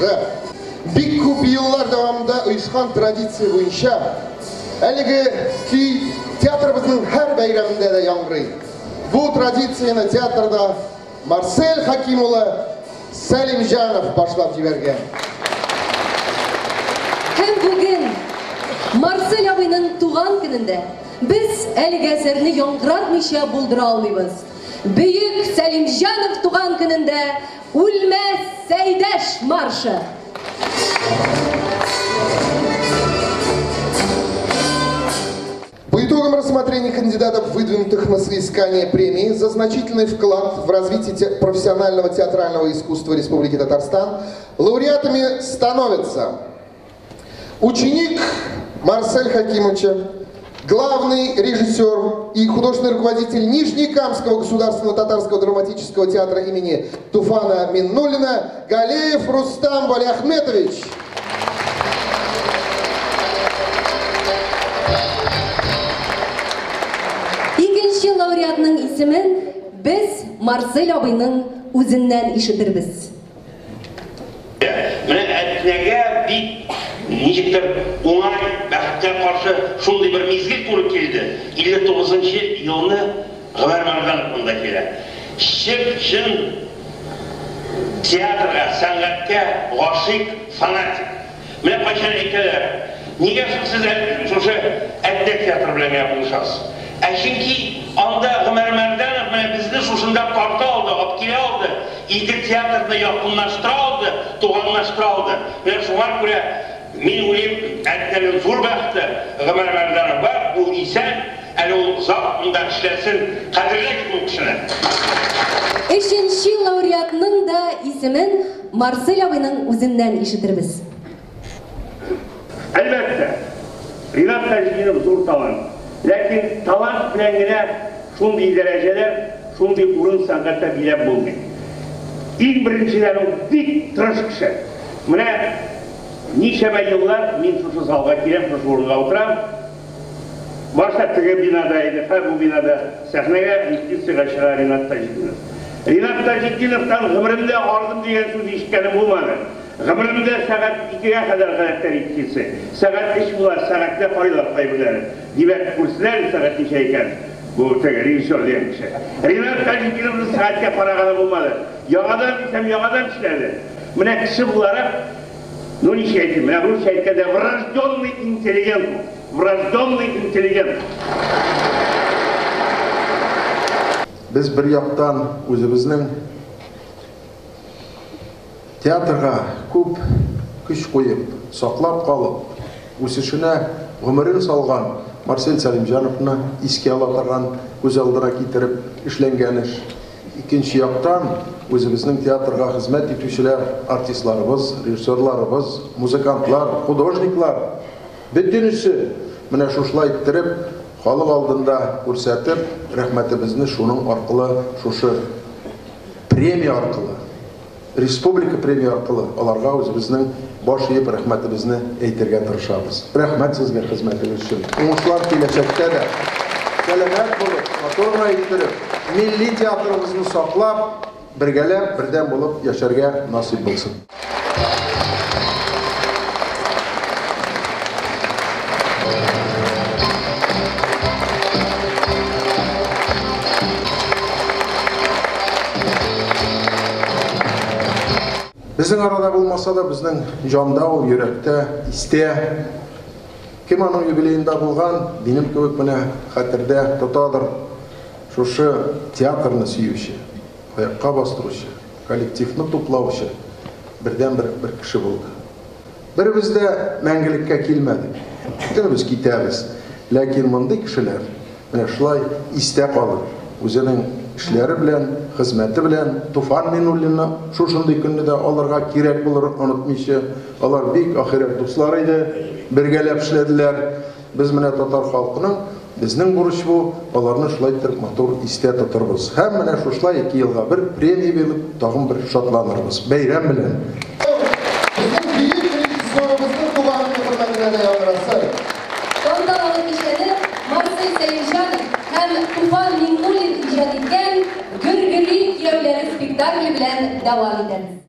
маршы. Бик күп еллар дәвамында оешкан традиция буенча әлеге көй театрыбызның һәр бәйрәмендә дә яңгырый. Бу традицияне театрда Марсель Хәким улы Сәлимҗанов башлап җибәргән. Һәм бүген Марсель абыйның туган көнендә без әлеге әсәрне яңгыратмыйча булдыра алмыйбыз. Бөек Сәлимҗанов туган көнендә Үлмәс Сәйдәш маршы. По итогам рассмотрения кандидатов, выдвинутых на соискание премии за значительный вклад в развитие профессионального театрального искусства Республики Татарстан, лауреатами становятся ученик Марсель Хакимовича, главный режиссер и художественный руководитель Нижнекамского государственного татарского драматического театра имени Туфана Миннуллина Галеев Рустам Валиахметович. Икенче лауреатның исемен без Марсель абыйның үзеннән ишетербез. Менә Әтнәгә бик ничектер уңай, бәхеткә каршы шундый бер мизгел туры килде. 59 елны Гомәр Мәрданов монда килә. Чып-чын театрга, сәнгатькә гашыйк фанатик. Менә кайчан әйтәләр, нигә соң сез шушы Әтнә театры белән генә булышасыз? Ә чөнки анда Гомәр Мәрданов менә безне шушында тарта алды, алып килә алды, ике театрны якынлаштыра алды, туганлаштыра алды. Менә шуңа күрә мин уйлыйм, Әтнәнең зур бәхете Гомәр Мәрданов бар, ул исән, әле ул озак монда эшләсен, кадерләгез ул кешене. Өченче лауреатның да исемен Марсель абыйның үзеннән ишетербез. Әлбәттә, Ринат Таҗетдинов зур талант. Ләкин талант белән генә шундый дәрәҗәләр, шундый урын сәнгатьтә биләп булмый. Иң беренчедән ул бик тырыш кеше. Менә ничәмә еллар мин шушы залга киләм, шушы урынга утырам. Башта теге бинада иде, хәзер бу бинада сәхнәгә репетициягә чыга Ринат Таҗетдинов. Ринат Таҗетдиновтан гомеремдә ардым дигән сүз ишеткәнем булмады. Гомеремдә сәгать 2-гә кадәр гадәттә репетиция. Сәгать 3 була, сәгатькә карыйлар кайберләре. Димәк, күрсеннәр сәгать ничә икән. Бу теге режиссер дигән кеше. Ринат Таҗетдиновның сәгатькә караганы булмады. Яңадан дисәм, яңадан эшләде. Менә кеше буларак, ну ничек әйтим, менә русча әйткәндә врожденный интеллигент ул. Врожденный интеллигент. Без бер яктан үзебезнең театрга күп көч куеп, саклап калып, үсешенә гомерен салган Марсель Сәлимҗановны искә ала торган, күз алдына китереп эшләнгән эш. Икенче яктан, үзебезнең театрга хезмәт итүчеләр, артистларыбыз, режиссерларыбыз, музыкантлар, художниклар, бөтенесе менә шушылай иттереп, халык алдында күрсәтеп, рәхмәтебезне шуның аркылы, шушы премия аркылы, республика премия аркылы аларга үзебезнең баш иеп рәхмәтебезне әйтергә тырышабыз. Рәхмәт сезгә хезмәтегез өчен. Уңышлар киләчәктә дә. Сәламәт булып, матур гына иттереп, милли театрыбызны саклап, бергәләп, бердәм булып яшәргә насыйп булсын. Безнең арада булмаса да, безнең җанда ул, йөрәктә, истә. Кем аның юбилеенда булган, минем кебек менә хәтердә тотадыр. Шушы театрны сөюче, аякка бастыручы, коллективны туплаучы бердән-бер бер кеше булды. Беребез дә мәңгелеккә килмәдек. Бөтенебез китәбез. Ләкин мондый кешеләр менә шулай истә калыр. Үзенең эшләре белән, хезмәте белән Туфан Миннуллинны шушындый көнне дә алырга кирәк булыр, онытмыйча. Алар бик ахирәт дуслар иде, бергәләп эшләделәр. Без менә татар халкының, безнең бурыч бу, аларны шулай иттереп матур истә тотырбыз. Һәм менә шушылай 2 елга бер премия бирелеп, тагын бер шатланырбыз. Бәйрәм белән! Безнең бөек режиссерыбызның туган көне хөрмәтенә дә яңгырасын. Тантаналы кичәне Марсель Сәлимҗанов һәм Туфан Миңнуллин иҗат иткән Гөргөри кияүләре спектакле белән дәвам итәбез.